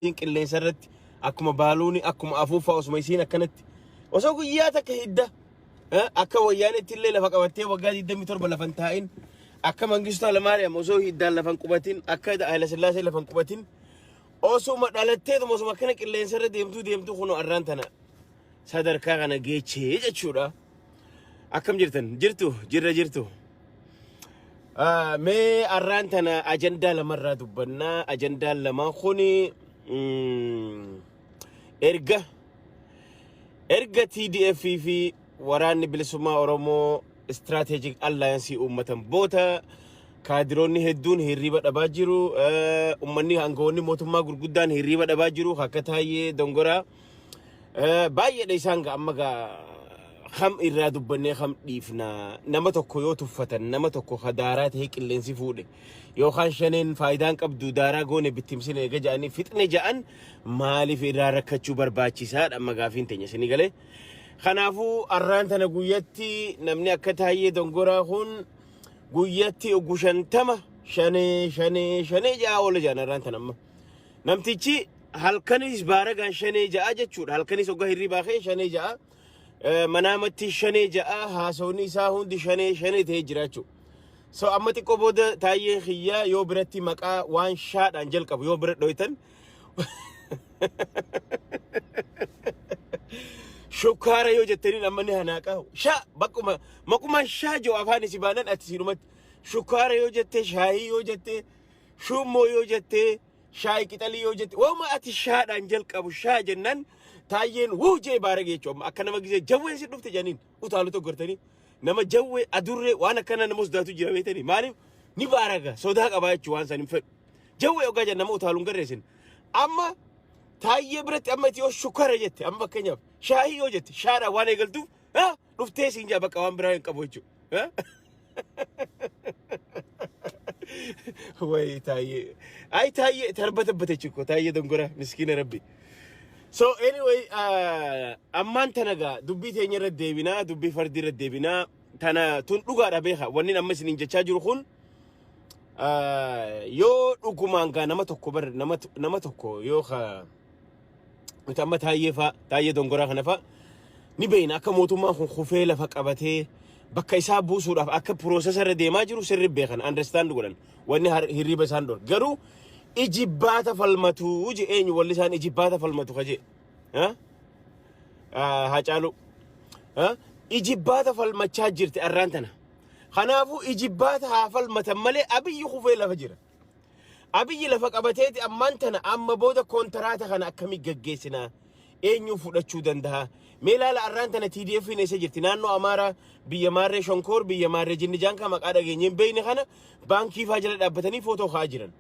Isiin qilleensa irratti akkuma baaluuni akkuma afuuffaa osuma isiin akkanatti osoo guyyaa takka hidda akka wayyaanetti illee lafa qabattee waggaa 27 lafa hin taa'in akka Mangistuu Hayilamaariyaam osoo hiddaan lafa hin qubatin akka Hayila Sillaasee lafa hin qubatin osuma dhalatteetuma osuma akkana qilleensa irra deemtuu deemtuu kunoo arraan tana sadarkaa kana geechee jechuudha. Akkam jirtan? Jirtu? Jirra jirtu? Mee arraan tana ajandaa lamarraa dubbannaa. Ajandaan lamaan kuni erga erga TDF fi waraanni bilisummaa Oromoo Strategic Alliance uummatan booda kaadiroonni hedduun hirriiba dhabaa jiru. Uummanni aangawoonni mootummaa gurguddaan hirriiba dhabaa jiru. Akka Taayyee Dongoraa Baay'eedha isaan gaa amma gaa kam irraa dubbannee kam dhiifna nama tokko yoo tuffatan nama tokko ka daaraa ta'ee qilleensi fuudhe yookaan shaneen faayidaan qabdu daaraa goone bittimsine eega ja'anii fixne ja'an maaliif irraa rakkachuu barbaachisaadha amma gaafiin teenya isinii galee. Kanaafuu arraan tana guyyatti namni akka Taayyee Dongoraa kun guyyatti oggu 50 shanee shanee shanee ja'a oola ja'an arraan tana amma. Namtichi halkanis baaragaan shanee ja'a jechuudha. Halkanis hoggaa hirribaa ka'e shanee ja'a. Manaamatti shanee ja'a. Haasawni isaa hundi shanee shanee ta'ee jira jechuudha. So amma xiqqoo booda taayyeen kiyyaa yoo biratti maqaa waan shaadhaan jalqabu yoo bira dhoytan shukkaara yoo jettaniin amma ni hanaaqa. Shaa bakkuma maquma shaa jiru afaan isi baanan ati siinumatti shukkaara yoo jette shaayii yoo jette Shummoo yoo jettee, shaay qixalii yoo jette, waanuma ati shaadhaan jalqabu shaa jennaan taayyeen wuu jee baarage jechuudha. Akka nama gisee jawween si dhufte jedhaniin utaalu tokko gartanii nama jawwee adurree waan akkana nama sodaatu jira beektanii maaliif ni baaraga sodaa qabaa jechuudha waan san hin fedhu. Jawwee ogaa jedhan nama utaalu hin garreessin. Amma taayyee biratti amma itti yoo shukara jette amma fakkeenyaaf shaayii yoo jette shaadhaan waan eegaltuuf dhuftee siin jaa bakka waan biraa hin qabu jechuudha. Way taayyee. Ay taayyee tarbatabbate chikko taayyee dongora miskiina rabbi. So anyway ammaan tana gaa dubbii teenya irra deebinaa dubbii fardii irra deebinaa tana tun dhugaadha beeka wanni amma isiniin jechaa jiru kun yoo dhugumaan gaa nama tokko bar nama tokko yoo ka nuti amma taayyee faa taayyee dongoraa kana faa ni beekna akka mootummaan kun kufee lafa qabatee bakka isaa buusuudhaaf akka piroosesa irra deemaa jiru sirri beekan understand godhan wanni hirriiba isaan dhor garuu ijibbaata falmatu je eenyu walli isaan ijibbaata falmatu ka je Haacaaluu ijibbaata falmachaa jirti arraan tana kanaafuu ijibbaata haa falmatan malee abiyyi kufee lafa jira. Abiyyi lafa qabateeti ammaan tana amma booda kontaraata kana akkami gaggeessinaa? Eenyuu fudhachuu danda'a? Mee ilaala arraan tana TDF eessa jirti? Naannoo Amaaraa biyya Maarree Shonkoor biyya Maarree Jinnijaankaa maqaa dhageenye hin beekne kana baankii faa jala dhaabbatanii footoo ka'aa jiran.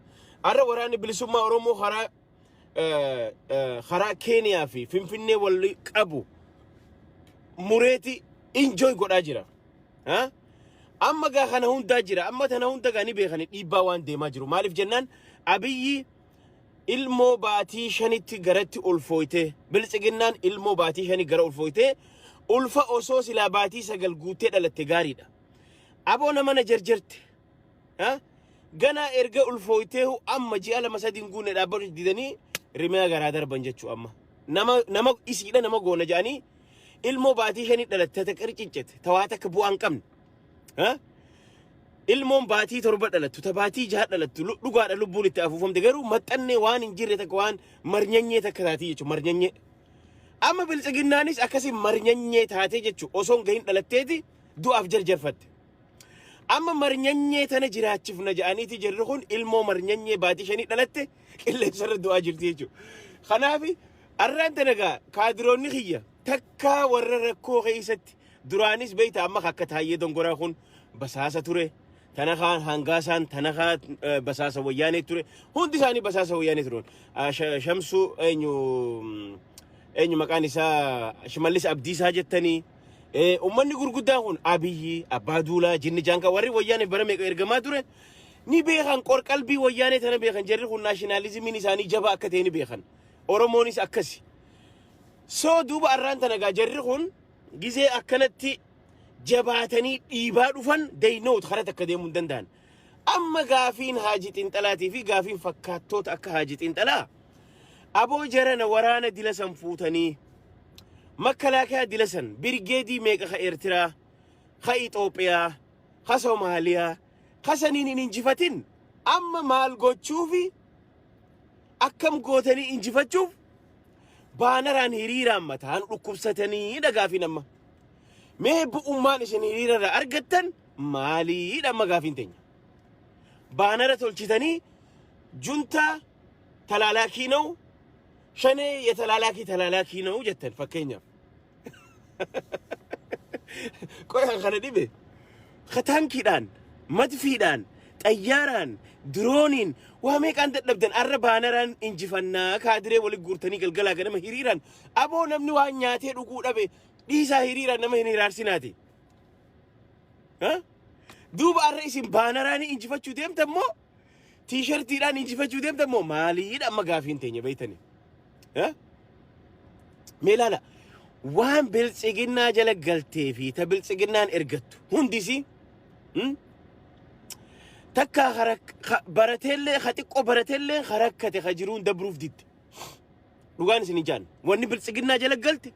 Arra waraanni bilisummaa Oromoo karaa karaa Keeniyaa fi Finfinnee wal qabu mureeti enjoy godhaa jira. Ha? Amma gaa kana hundaa jira. Amma tana hunda gaa ni beekani dhiibbaa waan deemaa jiru. Maaliif jennaan Abiyyi ilmoo baatii shanitti garatti ulfooyte. Biltsiginnaan ilmoo baatii shanii gara ulfooyte. Ulfa osoo silaa baatii 9 guuttee dhalatte gaariidha. Aboo nama na jarjarte. Ha? Ganaa erga ulfooyteehu amma ji'a 2 3 hin guunne dhaabbatu didanii rimea garaa darban jechuu amma. Nama nama isiidha nama goona jedhanii ilmoo baatii shanii dhalatte ta qirciccete ta waa takka bu'aa hin qabne. Ha? Ilmoon baatii 7 dhalattu ta baatii 6 dhalattu dhugaadha lubbuun itti afuufamte garuu maxxannee waan hin jirre takka waan marnyanyee takka taatii jechuudha marnyanyee. Amma biltsiginnaanis akkasii marnyanyee taatee jechuudha osoo hin gahin dhalatteeti du'aaf jarjarfatte. Amma marnyanyee tana jiraachifna jedhaniiti jarri kun ilmoo marnyanyee baatii shanii dhalatte qilleensarra du'aa jirti jechuudha. Kanaaf arraan tana gaa kaadiroonni kiyya takkaa warra rakkoo keessatti duraanis beekta amma akka taayyee dongoraa kun basaasa ture. Tana kaan hangaasaan tana kaan basaasa wayyaanee ture. Hundi isaanii basaasa wayyaanee turan. Shamsuu eenyu eenyu maqaan isaa Shimallis Abdiisaa jettanii. Ummanni gurguddaan kun Abiyyi, Abbaa Duulaa, Jinni Jaankaa warri wayyaaneef bara meeqa ergamaa ture ni beekan qorqalbii wayyaanee tana beekan jarri kun naashinaalizimiin isaanii jabaa akka ta'e ni beekan. Oromoonis akkasi. So duuba arraan tana gaa jarri kun gizee akkanatti jabaatanii dhiibaa dhufan they know karaa takka deemuu hin danda'an. Amma gaafiin Haaji Xiinxalaatii fi gaafiin fakkaattoota akka Haaji Xiinxalaa Aboo jarana, waraana dila san fuutanii, makalaakaa dila san, birgeedii meeqa ka Eertiraa, ka Itoophiyaa, ka Soomaaliyaa, ka saniin hin injifatin, amma maal gochuufi, akkam gootanii injifachuuf baanaraan hiriiraan mataan dhukkubsatanii dhagaafiin amma? Mee bu'ummaan isin hiriirarraa argattan maaliidha amma gaafiin teenya? Baanara tolchitanii juntaa ተላላኪ ነው፣ ሸኔ የተላላኪ ተላላኪ ነው jettan fakkeenyaaf. Qoy, kan kana dhibe taankiidhaan, madfiidhaan, xayyaaraan, dirooniin waa meeqaan dadhabdan, arra baanaraan injifannaa kaadiree walitti guurtanii galgalaa ganama hiriiraan. Aboo, namni waan nyaatee dhuguu dhabe dhiisaa, hiriiraan nama hin hiraarsinaati. Duuba arra isin baanaraan injifachuu deemtan moo tiishartiidhaan injifachuu deemtan moo maaliidha amma gaafiin teenya beeytani? Mee ilaala, waan biltsiginnaa jala galtee fi ta biltsiginnaan ergattu hundisi takka barateellee, ka xiqqoo barateellee harakkate, ka jiruun dabruuf didde. Dhugaan isin ijaan wanni biltsiginnaa jala galte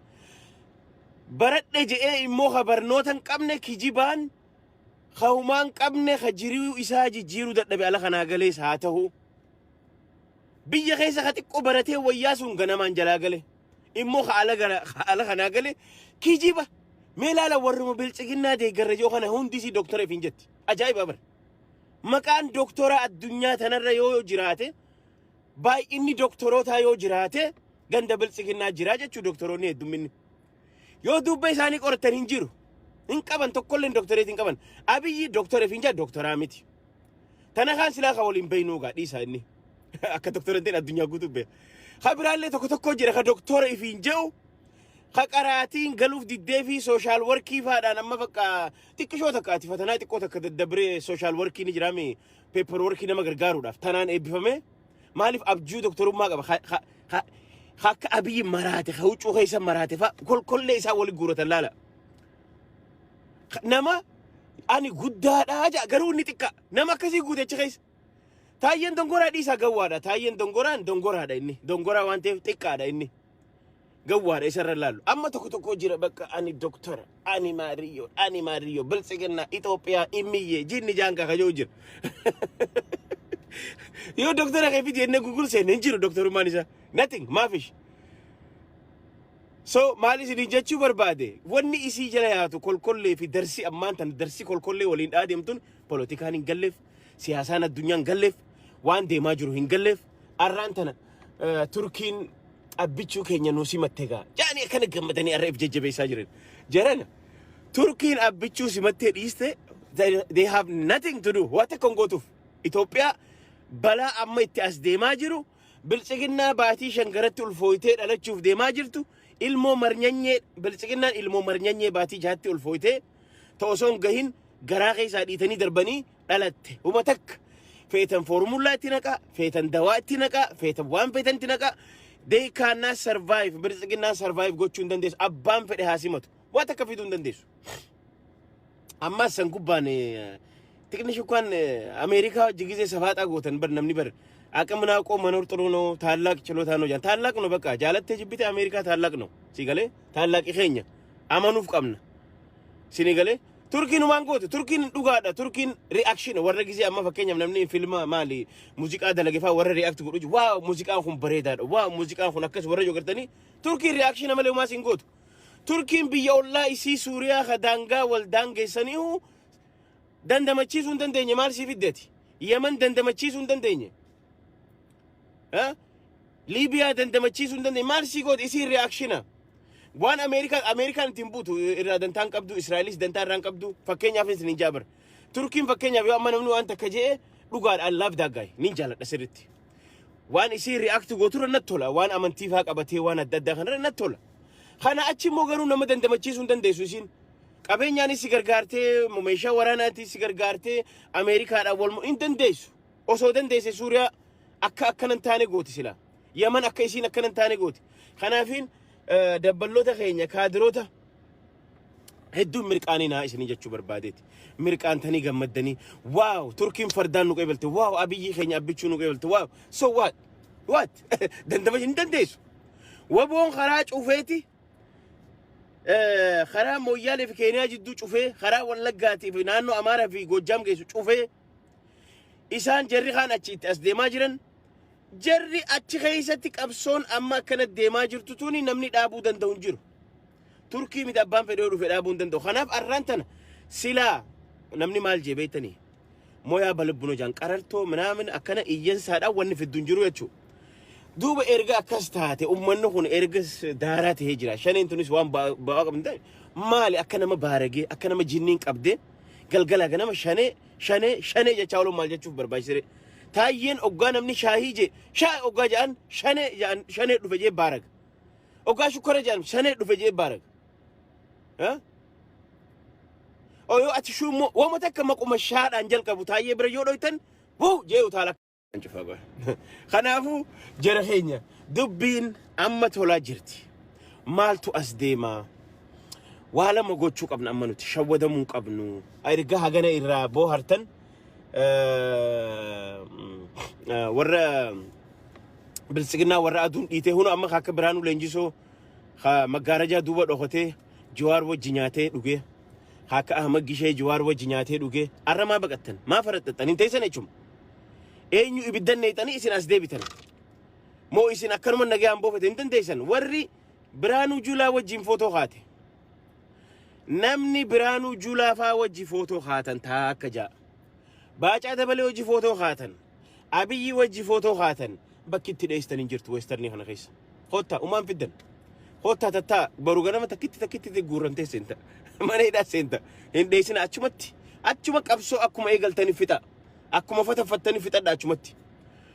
baradhe je'ee immoo ka barnoota hin qabne, kijibaan ka humaa hin qabne, ka jiruu isaa jijjiiruu dadhabe ala kanaa galees haa ta'u, biyya keessa ka xiqqoo baratee wayyaa sun ganamaan jalaa gale immoo ka ala kanaa gale kijiba. Mee ilaala, warruma biltsiginnaa deeggarra joo kana hundisii doktora ifiin jetti. Ajaa'iba bara! Maqaan doktora addunyaa tanarra yoo jiraate, baay'inni doktorootaa yoo jiraate, ganda biltsiginnaa jiraa jechuu. Doktoroonni heddumminni yoo dubba isaanii qoratan hin jiru, hin qaban, tokkollee doktoreet hin qaban. Abiyyi doktora ifiin jaa, doktoraa miti. Tana kaan silaa ka waliin beeynuu gaa dhiisaa, inni akka doktora hin ta'in addunyaa guutuu beeka. Ka biraallee tokko tokko jira, ka doktora ifiin jedhu, ka qaraatiin galuuf diddee fi social workii faadhaan amma bakka xiqqishoo takka ati fatanaa xiqqoo takka daddabree, social workii ni jiraame, paper workii nama gargaaruudhaaf tanaan eebbifame. Maaliif abjuu doktorummaa qaba? Ka akka Abiyyi maraate, ka huccuu keessa maraate fa kolkollee isaa waliin guuratan laala. Nama ani guddaadhaa ja'a, garuu inni xiqqaa, nama akkasii guute achi keessa. Taayyeen dongoraa dhiisaa, gawwaadha. Taayyeen dongoraan dongoraadha inni. Dongoraa waan ta'eef xiqqaadha inni. Gawwaadha isarra laallu. Amma tokko tokko jira, bakka ani doktora, ani maariyyoo, ani maariyyoo, biltsiginnaa, Itoophiyaa, immiyyee, jinni jaankaa kajoo jira. Yoo doktora kee fidi jennee Google seenne, hin jiru doktorummaan isaa. Nothing, maafish. So maal isin jechuu barbaade, wanni isii jala yaatu kolkollee fi darsi ammaan tan darsi kolkollee waliin dhaadeemtun polotikaan hin galleef, siyaasaan addunyaa hin galleef, waan deemaa jiru hin galleef. Arraan tana Turkiin abbichuu keenya nuu simatte gaa jaanii akkana gammadanii arra if jajjabeessaa jiran. Jarana, Turkiin abbichuu simattee dhiiste, they have nothing to do. Waan takka hin gootuuf. Itoophiyaa balaa amma itti as deemaa jiru, biltsiginnaa baatii 5 garatti ulfooytee dhalachuuf deemaa jirtu, ilmoo marnyanyee, biltsiginnaan ilmoo marnyanyee baatii 6tti ulfooytee ta osoo hin gahin garaa keessaa dhiitanii darbanii dhalatte, huma takka feetan foormulaa itti naqaa, feetan dawaa itti naqaa, feetan waan feetan itti naqaa, they cannot survive. Biltsiginnaan survive gochuu hin dandeessu. Abbaan fedhe haa simatu, waan takka fiduu hin dandeessu. Ammas san gubbaan ትንሽ እንኳን አሜሪካ ጊዜ ሰፋጣ gootan bar, namni bar አቅምን አውቆ መኖር ጥሩ ነው። ታላቅ ችሎታ ነው ጃን ታላቅ ነው። በቃ jaalattee jibbite አሜሪካ ታላቅ ነው። Si galee? ታላቅ keenya amanuuf qabna. Sini galee? Turkiin waan goote, Turkiin dhugaadha. Turkiin reaction warra gisee amma fakkeenyaaf namni filma maali muuziqaa dalage faa warra react godhu, "Wow, muuziqaan kun bareedaadha, wow, muuziqaan kun akkas" warra yoo gartanii, Turkiin reaction malee homaa siin gootu. Turkiin biyya ollaa isii Suuriyaa ka daangaa wal daangeessaniihu dandamachiisuu hin dandeenye, maal sii fiddeeti? Yemen dandamachiisuu hin dandeenye. Liibiyaa dandamachiisuu hin dandeenye, maal sii goote isiin reactiona? Waan Ameerikaan, Ameerikaan ittiin buutu irraa dantaan qabdu, Israa'elis dantaa irraa hin qabdu. Fakkeenyaaf isin hin jaabar. Turkiin fakkeenyaaf yoo amma namni waan takka je'e, dhugaadha, I love that guy, nin jaaladha sirritti. Waan isiin react gooturra natti tola, waan amantii faa qabatee waan adda addaa kanarra natti tola. Kana achi immoo garuu nama dandamachiisuu hin dandeessu isiin. Qabeenyaanis si gargaartee, meeshaa waraanaatiin si gargaartee, Ameerikaadhaan wal hin dandeessu. Osoo dandeesse Suuriyaa akka akkana hin taane gooti sila. Yaman akka isiin akkana hin taane gooti. Kanaafiin dabballoota keenya, kaadiroota hedduun mirqaaninaa isinii jechuu barbaadeeti. Mirqaantanii gammaddanii, "Wow, Turkiin fardaan nu qeebalte, wow, Abiyyi keenya abbichuu nu qeebalte, wow." So what? What? Dandama hin dandeessu. Waboon karaa cufeeti, karaa Mooyyaalee fi Keeniyaa jidduu cufee, karaa Wallaggaatii fi naannoo Amaaraa fi Goojjaam geessu cufee, isaan jarri kaan achi itti as deemaa jiran. Jarri achi keessatti qabsoon amma akkana deemaa jirtu tuni namni dhaabuu danda'u hin jiru. Turkii miti, abbaan fedhee dhufe dhaabuu hin danda'u. Kanaaf arraan tana silaa namni maal jee beektanii? Moyaa balabbuno jaan qarartoo minaamin akkana iyyansaadhaan wanni fiddu hin jiru jechuudha. Duuba erga akkas taate, uummanni kun erga daaraa tahee jira. Shaneen tunis waan ba'aa qabdu ta'e maali? Akka nama baaragee, akka nama jinniin qabdee, galgala ganama shanee shanee shanee jechaa ooluun maal jechuuf barbaachisee? Taayyeen oggaa namni shaahii jee, shaayii oggaa jedhan, shanee jedhan, shanee dhufe jee baaraga. Oggaa shukkara jedhan, shanee dhufe jee baaraga. Oyoo ati shuummoo wama takka maquma shaadhaan jalqabu taayyee bira yoo dhoytan wuu jee utaala. Kanaafuu jara keenya, dubbiin amma tolaa jirti. Maaltu as deemaa? Waa lama gochuu qabna amma nuti shawwadamuu hin qabnu. Erga hagana irraa boohartan, warra biltsiginnaa, warra aduun dhiitee hunu, amma akka Biraanuu Leenjisoo maggaarajaa duuba dhokatee Jawaar wajji nyaatee dhugee, akka Ahmad Gishee Jawaar wajji nyaatee dhugee, arra maa baqattan? Maa faraxxattan? Hin teessan jechuudha. Eenyu ibiddan neexanii isin as deebitan? Moo isin akkanuma nagaan boofate hin dandeessan? Warri Biraanuu Juulaa wajjin footoo kaate. Namni Biraanuu Juulaa faa wajji footoo kaatan taa akka ja'a. Baacaa Dabalee wajji footoo kaatan. Abiyyi wajji footoo kaatan, bakki itti dheestan hin jirtu westernii kana keessa. Kottaa umaan fiddan. Kottaa tattaa baru ganama takkitti takkitti guurramtee seenta. Mana hidhaa seenta. Hin dheessina achumatti. Achuma qabsoo akkuma eegaltanii fixa. Akkuma fataffattanii fixadha achumatti.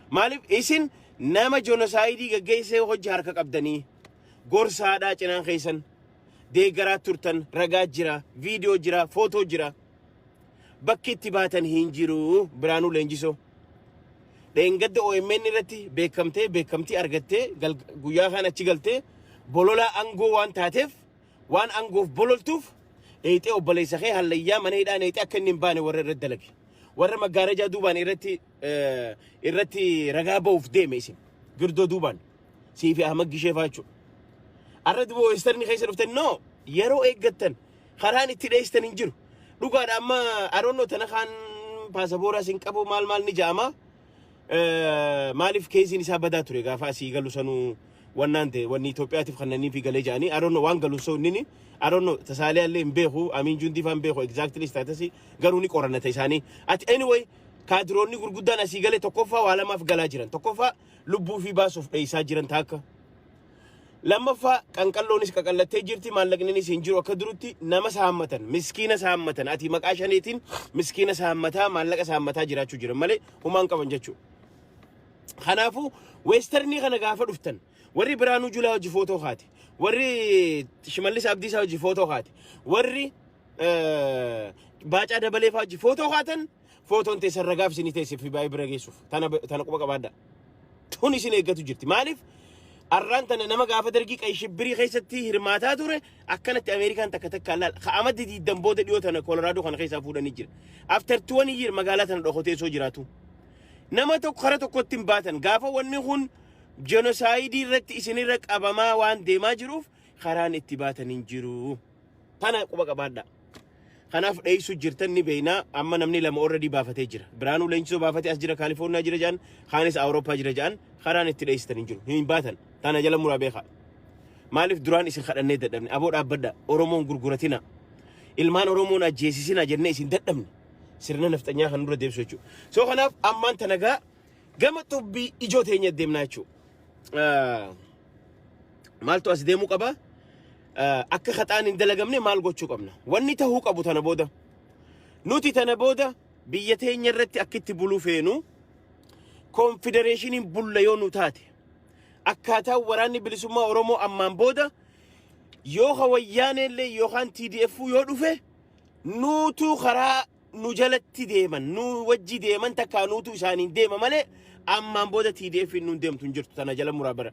Maaliif? Isin nama genocide gaggeessee hojii harka qabdanii, gorsaadhaa cinaan keessan deeggaraa turtan, ragaa jira, viidiyoo jira, footoo jira. Bakki itti baatan hin jiru. Biraanuu Leenjisoo. Dheengadda OMN irratti beekamtee, beekamtii argattee, guyyaa kaan achi galtee bololaa aangoo waan taateef, waan aangoof bololtuuf, eexee obboleessa kee hallayyaa mana hidhaa eexee akka inni hin baane warra irratti dalage. Warra maggaarajaa duubaan irratti ragaa ba'uuf deeme isin. Girdoo duubaan. Sii fi Ahmad Gishee fa'aa jechuudha. Arra duuba westernii keessa dhuftan, no, yeroo eeggattan karaan itti dheestan hin jiru. Dhugaadha, amma aroonnoo tana kaan paasapooraa hin qabu maal maal ni ja'ama. Maaliif keesiin isaa badaa ture gaafa asii galu sanuu wannaan ta'e, wanni Itoophiyaatiif kannanii fi galee ja'anii aroonnoo waan galu so inni aroonnoo tasaalee illee hin beeku, Amiin Jundii fa'aa hin beeku exactly status, garuu ni qorannata isaanii. Ati anyway kaadiroonni gurguddaan asii galee tokkoffaa waa lamaaf galaa jiran. Tokkoffaa lubbuu fi baasuuf dheessaa jiran taakka. Lammaffaa qanqalloonis qaqallattee jirti, maallaqninis hin jiru akka durutti. Nama saammatan, miskiina saammatan, ati maqaa shaneetiin miskiina saammataa, maallaqa saammataa jiraachuu jiran malee humaan qaban jechuudha. Kanaafuu westernii kana gaafa dhuftan, warri Biraanuu Julaa hojii footoo kaate, warri Shimallis Abdiisaa hojii footoo kaate, warri Baacaa Dabalee fa'aa hojii footoo kaatan, footoon teessan ragaaf isinii teessee fi baay'ee bira geessuuf tana quba qabaadha. Tun isin eeggatu jirti. Maaliif? Arraan tana nama gaafa dargii qay shibbirii keessatti hirmaataa ture akkanatti Ameerikaan takka takka laal ka'amatti diiddan booda dhiyoo tana Kolораadoo kana keessaa fuudhanii jira. After 20 year magaalaa tana dhokotee osoo jiraatu. Nama tokko kara tokkotti hin baatan. Gaafa wanni kun genocide irratti isinirra qabamaa waan deemaa jiruuf karaan itti baatan hin jiru. Tana quba qabaadha. Kanaaf dheessu jirtan ni beekna. Amma namni lama already baafatee jira. Biraanuu Leenjisoo baafatee as jira, Kaalifoorniyaa jira jedhan, kaanis Awurooppaa jira jedhan, karaan itti dheessitan hin jiru. Hin baatan. Tana jala muraa beekaa. Maaliif? Duraan isin kadhannee dadhabne. Aboo dhaabbadha. Oromoon gurguratina. Ilmaan Oromoon ajjeesisina jennee isin dadhabne. Sirna nafxanyaa kan dura deemsu jechuudha. So kanaaf ammaan tana gaa gama xubbii ijoo teenya deemnaa jechuudha. Maaltu as deemuu qaba? Akka haxaan hin dalagamne maal gochuu qabna? Wanni tahuu qabu tana booda. Nuti tana booda biyya teenya irratti akka itti buluu feenu, koonfidereeshiniin bulla yoo nu taate, akkaataa waraanni bilisummaa Oromoo ammaan booda yoo hawayyaanellee yookaan TDF yoo dhufe, nuutu karaa nu jalatti deeman, nu wajji deeman, takkaa nuutu isaaniin deema malee ammaan booda TDF nuun deemtu hin jirtu. Tana jala muraa bara.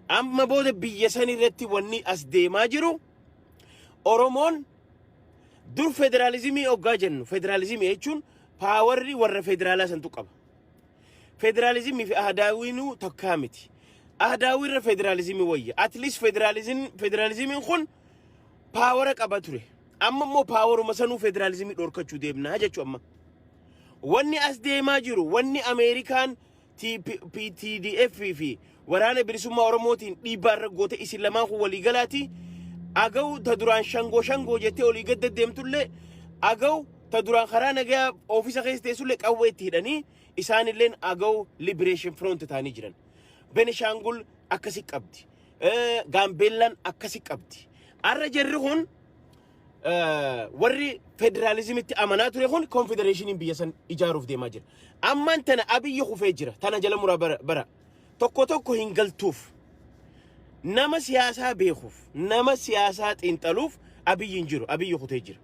Amma booda biyya san irratti wanni as deemaa jiru, Oromoon dur federaalizimii hoggaa jennu, federaalizimii jechuun powerri warra federaalaa santu qaba. Federaalizimii fi ahadaawiinuu takkaa miti. Ahadaawiirra federaalizimii wayya. At least federaalizimiin kun power qaba ture. Amma immoo poweruma sanuu federaalizimii dhorkachuu deemnaa jechuu amma. Wanni as deemaa jiru, wanni Ameerikaan TDF fi Waraana Bilisummaa Oromootiin dhiibbaa irra goote, isin lamaan kun walii galaati. Agaw ta duraan shangoo shangoo jettee olii gad deddeemtullee, agaw ta duraan karaa nagayaa oofisa keessa teessullee qawwee itti hidhanii isaanilleen Agaw Liberation Front ta'anii jiran. Benishaangul akkasi qabdi. Gaambeellaan akkasi qabdi. Arra jarri kun warri federaalizimitti amanaa ture kun konfedereeshiniin biyya san ijaaruuf deemaa jira. Ammaan tana Abiyyi kufee jira. Tana jala muraa bara bara. Tokko tokko hin galtuuf. Nama siyaasaa beekuuf, nama siyaasaa xiinxaluuf Abiyyi hin jiru. Abiyyi kutee jira.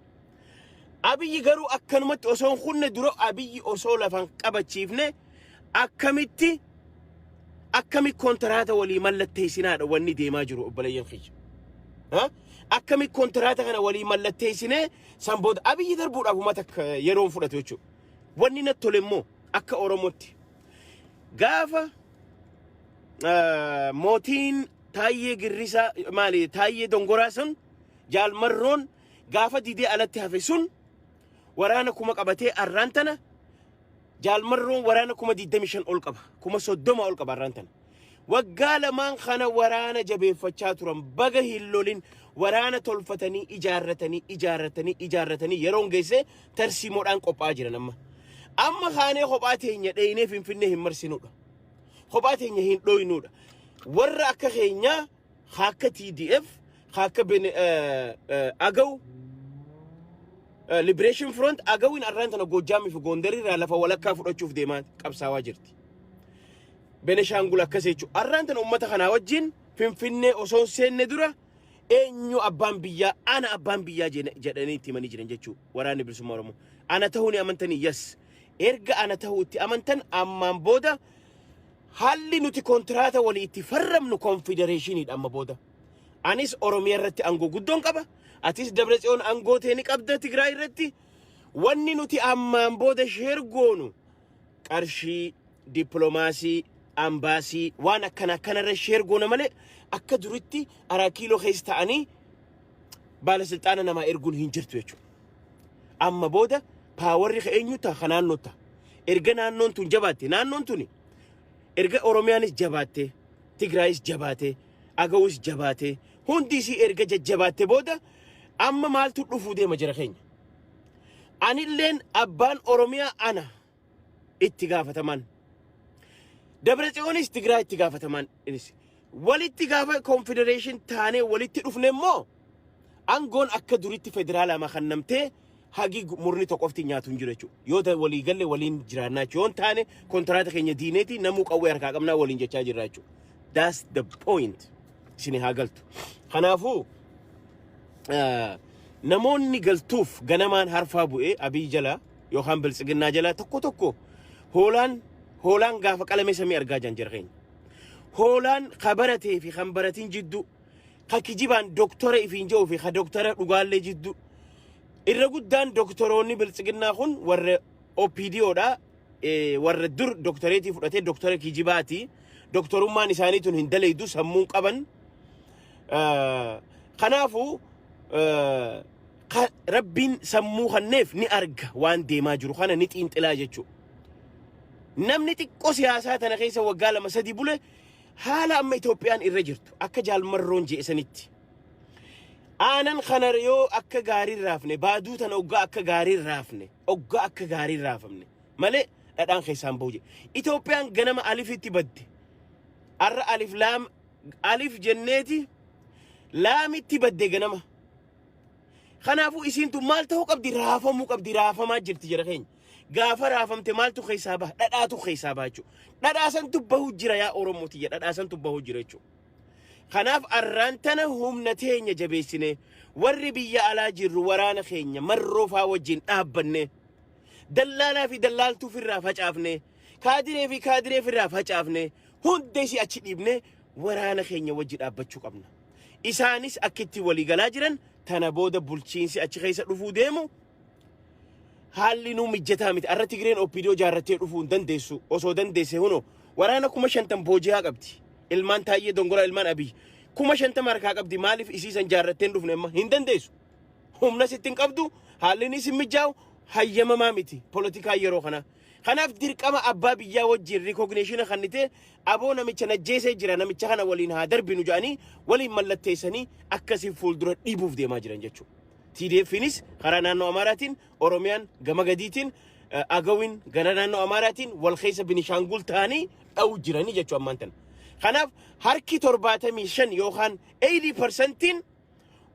Abiyyi garuu akkanumatti osoo hin kunne dura, Abiyyi osoo lafan qabachiifne akkamitti akkami kontiraata walii mallatteessinaadha wanni deemaa jiru, obboleeyyan kiyya. Ha? Akkami kontiraata kana walii mallatteessinee san booda Abiyyi darbuudhaaf uummata akka yeroon fudhatu jechuudha. Wanni natti tole immoo akka Oromootti gaafa mootiin Taayyee Girrisaa, maali, Taayyee Dongoraa sun, Jaalmarroon gaafa didee alatti hafe sun waraana 1000 qabatee, arraan tana Jaalmarroon waraana 25,000 ol qaba, 30,000 ol qaba arraan tana. Waggaa lamaan kana waraana jabeeffachaa turan, baga hin lolin waraana tolfatanii ijaarratanii ijaarratanii ijaarratanii yeroon geesse tarsiimoodhaan qophaa'aa jiran amma. Amma kaanee kophaa teenya dheeyinee Finfinnee hin marsinudha. Kophaa teenya hin dhooyinudha. Warra akka keenyaa, akka TDF, akka Agaw Liberation Front, Agawin arraan tana Goojjaamii fi Gondarii irraa lafa walakkaa fudhachuuf deemaa qabsaawaa jirti. Beneshaangul akkas jechuudha. Arraan tana uummata kanaa wajjin Finfinnee osoo hin seenne dura eenyu abbaan biyyaa, ana abbaan biyyaa jedhanii itti himanii jiran jechuudha. Waraanni Bilisummaa Oromoo. Ana ta'uu ni amantanii? Yes. Erga ana ta'uu itti amantan, ammaan booda haalli nuti kontiraata walii itti farramnu konfedereeshiniidha amma booda. Anis Oromiyaa irratti aangoo guddoon qaba. Atis Dabratsiyoon aangoo ta'e ni qabda Tigraay irratti. Wanni nuti ammaan booda share goonu qarshii, dippiloomaasii, ambaasii, waan akkana akkanarra share goona malee akka duritti araa kiiloo keessa ta'anii baalasilxaana namaa erguun hin jirtu jechuudha. Amma booda powerri ka eenyu ta'a? Ka naannoo ta'a. Erga naannoon tun jabaatte, naannoon tuni erga Oromiyaanis jabaatte, Tigraayis jabaate, Agawus jabaate, hundi isii erga jajjabaatte booda amma maaltu dhufuu deema jira keenya? Anilleen abbaan Oromiyaa ana itti gaafatamaan. Dabratsiyoonis Tigraay itti gaafatamaan. Innis walitti gaafa confederation taanee walitti dhufne immoo aangoon akka duritti federaalaa makannamtee hagi murni tokkofti nyaatu hin jiru jechuudha. Yoo ta'e walii galle waliin jiraannaa jechuudha. Yoo hin taane kontiraata keenya diineeti namuu qawwee harkaa qabnaa waliin jechaa jirra jechuudha. That's the point. Isin haa galtu. Kanaafuu namoonni galtuuf ganamaan harfaa bu'ee Abiy jala yookaan Biltsiginnaa jala tokko tokko hoolaan hoolaan gaafa qalame samii argaa jiran jira keenya. Hoolaan ka baratee fi kan baratin jidduu, ka kijibaan doktora ifiin jedhuu fi ka doktora dhugaallee jidduu, irra guddaan doktoroonni Biltsiginnaa kun warra OPDOdha. Warra dur doktoreetii fudhatee doktora kijibaati. Doktorummaan isaanii tun hin dalaydu, sammuun qaban. Kanaafuu Rabbiin sammuu kanneef ni arga, waan deemaa jiru kana ni xiinxilaa jechuudha. Namni xiqqoo siyaasaa tana keessa waggaa 2 3 bule haala amma Itoophiyaan irra jirtu akka Jaalmarroon je'esanitti. Aanan kana yoo akka gaarii raafne, baaduu tana oggaa akka gaarii raafne, oggaa akka gaarii raafamne malee dhadhaan keessaan bahu jedhe. Itoophiyaan ganama alifitti badde. Arra alif laam alif jenneeti laamitti badde ganama. Kanaafuu isiin tun maal ta'uu qabdi? Raafamuu qabdi. Raafamaa jirti jara keenya. Gaafa raafamte maaltu keessaa baha? Dhadhaatu keessaa baha jechuudha. Dhadhaa santu bahu jira yaa Oromoo tiyya. Dhadhaa santu bahu jira jechuudha. Kanaaf arraan tana humna teenya jabeessine, warri biyya alaa jirru waraana keenya Marroo faa wajjin dhaabbanne, dallaalaa fi dallaaltuu firraa facaafne, kaadiree fi kaadiree firraa facaafne, hunda isii achi dhiibne waraana keenya wajji dhaabbachuu qabna. Isaanis akkitti walii galaa jiran tana booda bulchiinsi achi keessa dhufuu deemu Haalli nuu mijjataa miti. Arra Tigreen OPDO jaarrattee dhufuu hin dandeessu. Osoo dandeesse hunoo waraana 50,000 booji'aa qabdi. Ilmaan Taayyee Dongoraa, ilmaan Abiy. 50,000 harkaa qabdi. Maaliif isiisan jaarrattee hin dhufne amma? Hin dandeessu. Humna sitti hin qabdu. Haalli inni isin mijaa'u hayyamamaa miti. Polotikaa yeroo kanaa. Kanaaf dirqama abbaa biyyaa wajjin recognition kannitee aboo namicha najjeesee jira, namicha kana waliin haa darbinu jedhanii waliin mallatteessanii akkasii fuuldura dhiibuuf deemaa jiran jechuudha. TDFnis karaa naannoo Amaaraatiin, Oromiyaan gama gadiitiin, Agawin gara naannoo Amaaraatiin wal keessa Binishaangul ta'anii dha'u jiranii jechuudha ammaan tana. Kanaaf harki 75 yookaan 80%iin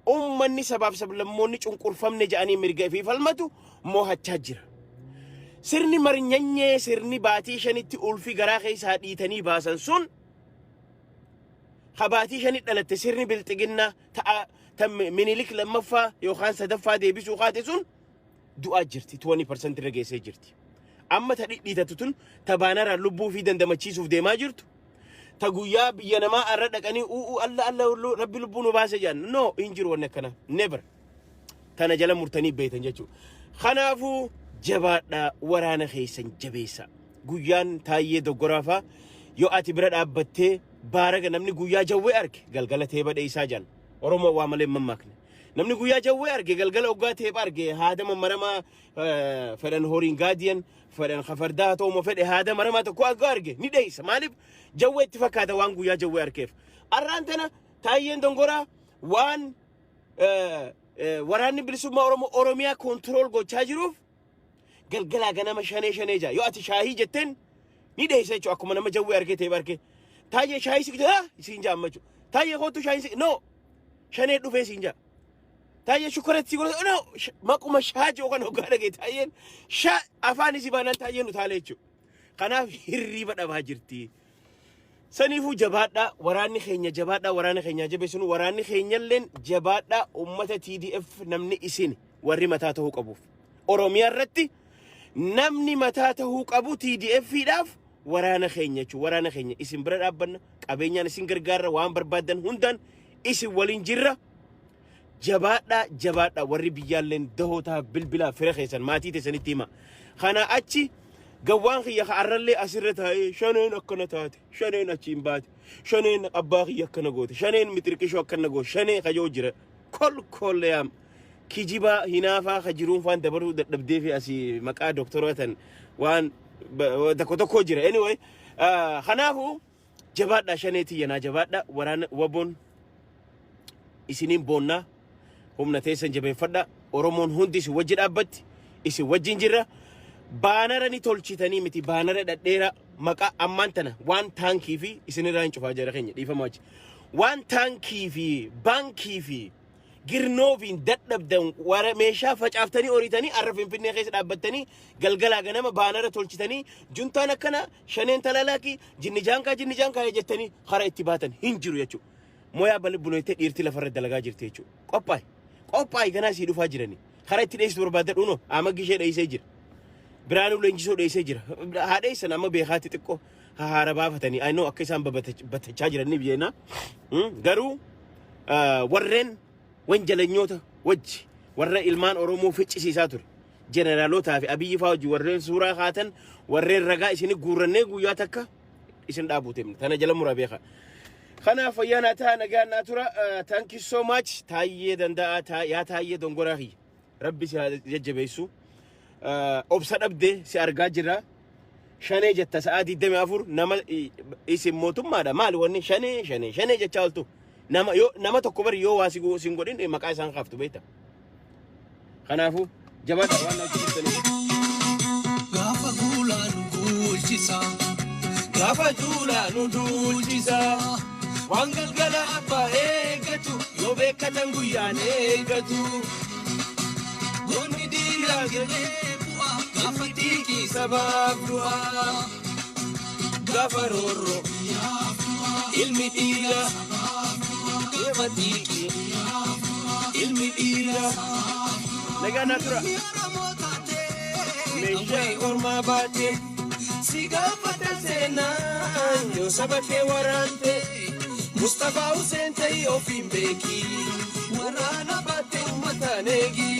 uummanni sabaaf sablammoonni cunqurfamne jedhanii mirga ifii falmatu moohachaa jira. Sirni marnyanyee, sirni baatii 5tti ulfi garaa keessaa dhiitanii baasan sun, ka baatii 5tti dhalatte, sirni bilxiginnaa ta'a ta Minilik lammaffaa yookaan sadaffaa deebisuu kaate sun du'aa jirti, 20% irra geessee jirti. Amma ta dhidhiitatu tun, ta baanaraan lubbuu fi dandamachiisuuf deemaa jirtu, ta guyyaa biyya namaa arra dhaqanii u'uu alla alla rabbi lubbuu nu baase jedhan, no, hin jiru wanni akkana, never. Tana jala murtanii beektan jechuudha. Kanaafuu jabaadhaa, waraana keessan jabeessa. Guyyaan Taayyee Doggoraafaa yoo ati bira dhaabbattee baaraga, namni guyyaa jawwee arge galgala teeba dheessaa jedhan. Oromoo waa malee hin mammaakne. Namni guyyaa jawwee arge galgala oggaa teepha arge haada mammaramaa fedhan horiin gaadiyan fedhan kafardaa haa ta'u fedhe haada maramaa tokko akka arge ni dheessa. Maaliif? Jawwee itti fakkaata waan guyyaa jawwee argeef. Arraan tana Taayyeen Dongoraa waan waraanni bilisummaa Oromoo Oromiyaa control gochaa jiruuf galgalaa ganama shanee shanee jaa. Yoo ati shaahii jetteen ni dheessa jechuudha, akkuma nama jawwee argee ta'e argee. Taayyee shaahii si jaa siin jaa amma jechuudha. Taayyee kootu shaahii si, no, shanee dhufee siin jaa. Taayyee shukkaratti si godhate, no, maquma shaa jiru kan hoggaa dhagee taayyeen shaa afaan isii baanaan taayyeen utaalee jechuudha. Kanaaf hirriiba dhabaa jirti. Saniifuu jabaadhaa, waraanni keenya jabaadhaa, waraana keenya jabeessinu, waraanni keenyalleen jabaadhaa. Ummata TDF, namni isin warri mataa ta'uu qabuuf. Oromiyaa irratti namni mataa ta'uu qabu TDF-dhaaf waraana keenya jechuudha. Waraana keenya isin bira dhaabbanna, qabeenyaan isin gargaarra, waan barbaaddan hundaan isin waliin jirra. Jabaadhaa, jabaadhaa. Warri biyyaalleen dahootaa bilbilaa fira keessan maatii teessanitti hima. Kana achi gawwaan kiyya ka arrallee asirra taa'ee shaneen akkana taate, shaneen achiin baate, shaneen abbaa kiyya akkana goote, shaneen mixirqishoo akkana goote, shanee kajoo jira. Kolkolleyaam kijibaa hinaafaa ka jiruun faan dabaruu dadhabdee fi asii maqaa doktorootan waan tokko tokko jira. Anyway, kanaafuu jabaadhaa, shanee tiyyanaa jabaadhaa, waraana waboon isiniin boonnaa, humna teessan jabeeffadha. Oromoon hundi isin wajji dhaabbatti, isin wajjin jirra. Baanara ni tolchitanii miti, baanara dhadheeraa maqaa ammaan tana waan taankii fi isinirraa hin cufaa jara keenya, dhiifama wajji, waan taankii fi baankii fi girnoofiin dadhabdan wara meeshaa facaaftanii horiitanii arra Finfinnee keessa dhaabbattanii galgalaa ganama baanara tolchitanii juntaan akkana, shaneen talalaaki, jinni jaankaa, jinni jaankaa jettanii karaa itti baatan hin jiru jechuudha. Moyaa bali bunoytee dhiirti lafarra dalagaa jirti jechuudha. Qophaa'i. Qophaa'i, ganaa sii dhufaa jirani. Karaa itti dheessitu barbaadda dhuunoo amma gishee dheessee jira. Biraanuu Leenjisoo dheessee jira. Haa dheessan, amma beekaatti xiqqoo haara baafatanii. I know akka isaan babatachaa jiran ni beekna. Garuu warreen wanjalanyoota wajji warra ilmaan Oromoo ficcisiisaa ture. Jeneraalootaa fi Abiyyi fa'aa wajji warreen suuraa kaatan, warreen ragaa isin guurrannee guyyaa takka isin dhaabuu deemna. Tana jala muraa beekaa. Kanaaf fayyaa naa ta'a, nagaa naa tura. Thank you so much. Taayyee Danda'a, yaa Taayyee Dongoraa kiyya. Rabbi si haa jajjabeessu. Obsa dhabdee si argaa jirra. Shanee jetta sa'aa 24. Nama isin mootummaadha, maali wanni shanee shanee shanee jechaa ooltu? Nama yoo nama tokko bari yoo waa si sin godhin maqaa isaan kaaftu beekta. Kanaafuu jabaadha waan na hojjettaniif. Gaafa guulaa nu guulchisa. Gaafa duulaa nu duulchisa. Waan galgala abbaa eeggatu yoo beekatan guyyaan eeggatu. Goonni dhiiraa galee bu'a gaafa xiiqii sabaaf du'a. Gaafa roorroo ilmi dhiiraa gaafa xiiqii ilmi dhiiraa. Nagaa naa tura. Meeshaa ormaa baate si gaafata seenaan yoo saba kee waraante. Mustafaa Hussein ta'ii ofiin beeki, waraana baatte uummataan eegi.